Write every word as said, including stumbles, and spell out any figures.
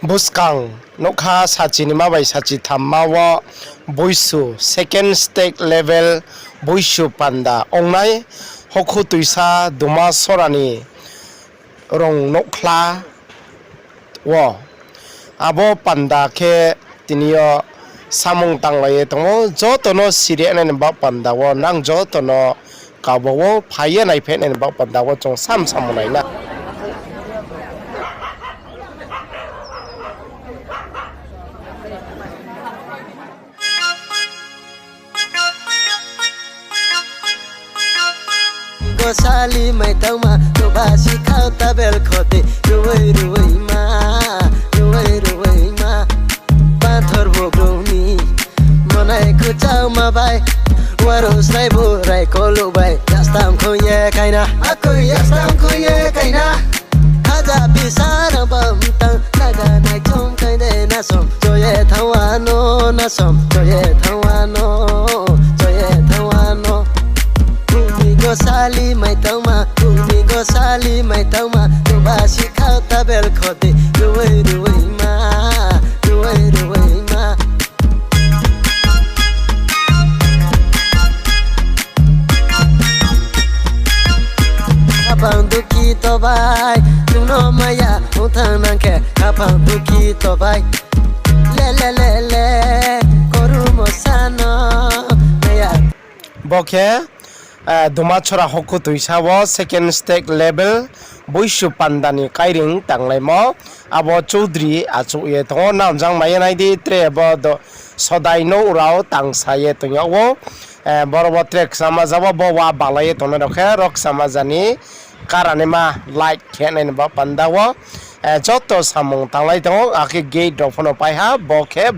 Buskang nougkha sachi nima bai sachi thamma wo Boisu second state level Boisu panda ongnai hokhu tuisa Duma Sora ni rong nouhkhla wo. Abo panda khe tini yo samung tanglai ye tong ou, joto no siri nai ni baoh panda wo, nang joto no kabo wo phai ye naiphainai ni baoh panda wo chung sam samung nai na. Gosali maitangma, tubasi khau tabel khoti, ruwi ruwi ma, ruwi ruwi ma. Pathor bukrung ni, monai khuchau ma bai, waru slai bu rai kolu bai, yastam khung ye kaina, akui yastam khung ye kaina. Khaja pisa rang bam tang, naga nai chom kaine na som, joye thangwa no, na som, joye thangwa no, joye thangwa no. Bumi gosali maitangma, bumi gosali maitangma, tubasi khau tabel khoti, ruwi ruwi ma, ruwi ruwi ma. Khapang dukhi to bai, nung no maya ong thanng nang khe, khapang dukhi to bai. Le, le, le, le, korumo sa no maya. Bo khe, eh, Duma Sora hokhu tuisa wo second state level Boisu panda ni kairing tanglaimo. Abo Choudri achouh ye tong ou, nang jang mai ye nai di, tre bo do sodai nouh rao tangsa ye tong yag ou. Eh, boro bo tre kchama ja wo bo wa balai ye tongnai rao khe, ro kchama ja ni karanaima like khe nai ni baoh panda wo. Eh, joto samung tanglai tong ou, akhe gate rao pho no pai ha, bo khe